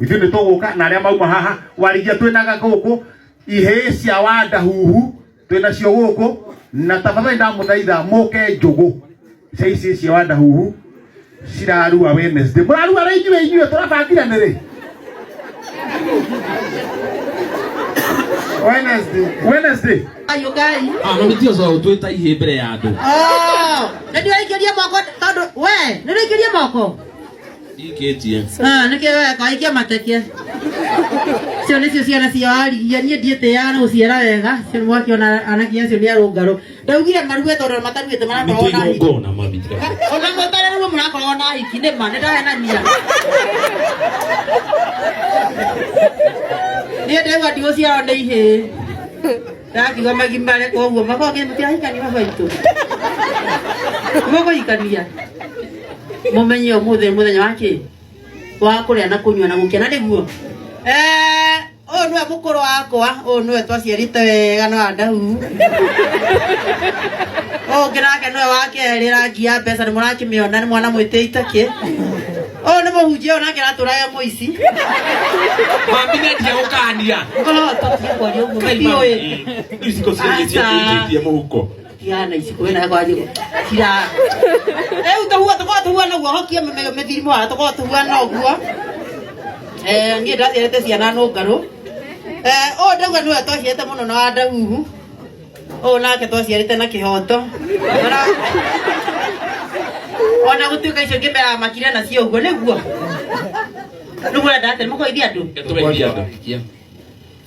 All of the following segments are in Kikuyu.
Ithuĩ nĩ tũgũka na arĩa mauma haha warigia twĩnaga gũkũ ihĩĩ cia Wandahuhu twĩnacio gũkũ, na tafadhali ndamũthaitha mũke njũgũ cia ici cia Wandahuhu cirarua Wednesday. Mũrarua rĩ inyuĩ? Inyuĩ tũrabangire nĩ rĩ? Wednesday. Wednesday. Ayo Ngai. Ah, no nĩtio zo twĩta ihĩ mbere ya andũ. Oh, nĩ ndĩraikĩria moko tondũ we nĩ ndĩraikĩria moko. Ikĩtie. Ah, nĩkĩo weka aikia mateke. Cio nĩcio ciana cia warigia niĩ ndiĩtĩaga nĩ gũciara wega. Cio nĩ mwakĩona anake acio nĩ arũngarũ. Ndaugire marue tondũ mataruĩte marakoragwo na hiki. Nĩtũigongona mami. Ona mũtararua mũrakoragwo na hiki nĩ ma nĩ ndahenania. Niĩ ndaigua ndigũciarwo nĩ ihĩĩ. Ndakiuga magimare koguo makorwo mũtirahikania baba itũ. Mũkũhikania. Mũmenye ũmũthĩ nĩ mũthenya wa kĩ? Wa kũrĩa na kũnyua na gũkena nĩguo. Ũyũ nĩwe mũkũrũ wakwa, ũyũ nĩwe twaciarĩte wega na Wandahuhu. Ũyũ ũngĩ nake nĩwe wa kerĩ, rangi ya mbeca nĩ mũrakĩmĩona, nĩ mwana mwĩtĩi takĩ. Ũyũ nĩ mũhunjia, ũyũ nake aratũra e mũici. Mami nĩ gũkania. Ngoro tũtige kwaria ũguo, matiũĩ. Rĩu iciko ciaku ciaingĩtie mũhuko. Tigana iciko wĩna kwanyu. Tira. Rĩu tũhuo tũkorwo tũhuana ũguo, hokia mĩthirimo haha tũkorwo tũhuana ũguo. Niĩ ndaciarĩte ciana nũngarũ. Ũyũ ndauga nĩwe twaciarĩte mũno na Wandahuhu. Ũyũ nake twaciarĩte na kĩhoto. Ona gũtuĩka icio ingĩ meramakire nacio ũguo nĩguo. Rĩu mũrenda atĩa? Nĩmũkũgeithia andũ? Tũgeithie andũ.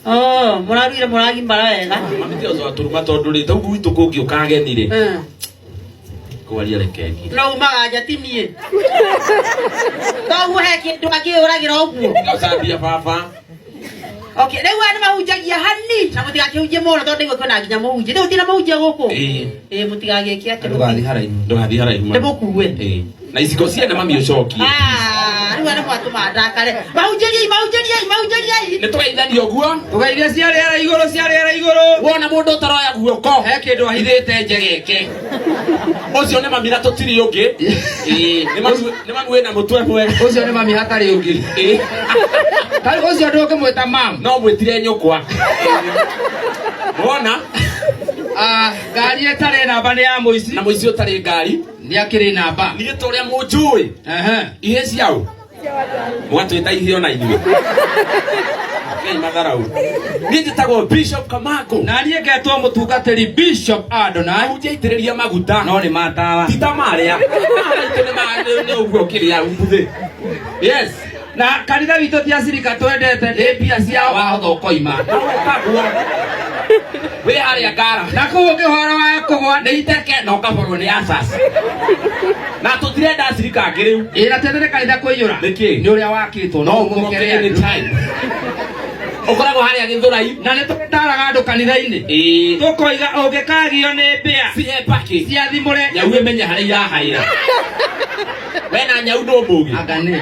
Oh, mũraruire mũragimara wega. Mami ti ozo atũruma tondũ rĩ tau gwitũ kũngĩũka ageni rĩ. Kwaria reke ngi. No umaga nja ti niĩ. Toguo he kĩndũ akĩũragĩra ũguo. Gũcambia baba. Okay, rĩu aya nĩ mahunjagia hani na mũtigakĩhunjie mũno tondũ nĩguo kwĩna nginya mũhunjia. Rĩu tina mũhunjia gũkũ. Ĩĩ. Ĩĩ mũtigagĩke atĩ. Ndũgathiĩ haraihu. Ndũgathiĩ haraihu. mami. Ndĩmũkue. Ĩĩ. Na iciko ciene mami ũcokie. Ah, rĩu aya nĩ mwatũma ndakare. Mahunjĩriei, mahunjĩriei, mahunjĩriei. Nĩ tũgeithania ũguo. Tũgeithie cia rĩera igũrũ, cia rĩera igũrũ. Wona mũndũ ũtaroya guoko. He kĩndũ ahithĩte njegeke. Ũcio nĩ mami na tũtirĩ ũngĩ. Ĩĩ. Nĩ mami wĩna mũtwe mwega. Ũcio nĩ mami hatarĩ ũngĩ. Ĩĩ. Tarĩu ũcio ndũngĩmwĩta mam. No mwĩtire nyũkwa. Wona? Ah, ngari ĩtarĩ namba nĩ ya mũici. Na mũici ũtarĩ ngari. Nĩ akĩrĩ namba. Niĩ ta ũrĩa mũnjũĩ. Ehe. Ihĩ ciao. Mũgatwĩta ihĩ ona inyuĩ. Ngai matharau. Niĩ njĩtagwo Bishop Kamango. Na niĩ ngetwo mũtungatĩri Bishop Adonai. Ahunjia aitĩrĩria maguta. No nĩ matawa. Ti ta marĩa. Marĩa nĩ nĩ ũguo kĩrĩa mbuthĩ. Yes. Na kanitha witũ ti acirika twendete nĩ mbia ciao wahotha ũkoima. Ũkaguo. Wĩ harĩa ngara. Na kũu ũngĩhoro wa kũgwa Nĩ iteke na ũkaborwo nĩ asas. Na tũtirenda acirika angĩ rĩu. Ĩ na twendete kanitha kũiyũra. Nĩkĩ? Nĩ ũrĩa wakĩtwo No ũmũkere anytime. Ũkoragwo harĩa Gĩthũrai. Na nĩ tũtaraga andũ kanitha-inĩ. Ĩĩ. Tũkoiga ũngĩkagio nĩ mbĩa Cihe mbakĩ. ciathimũre. Nyau ĩmenye harĩa irahaĩra. We na nyau ndũ mũgĩ. Anga nĩ.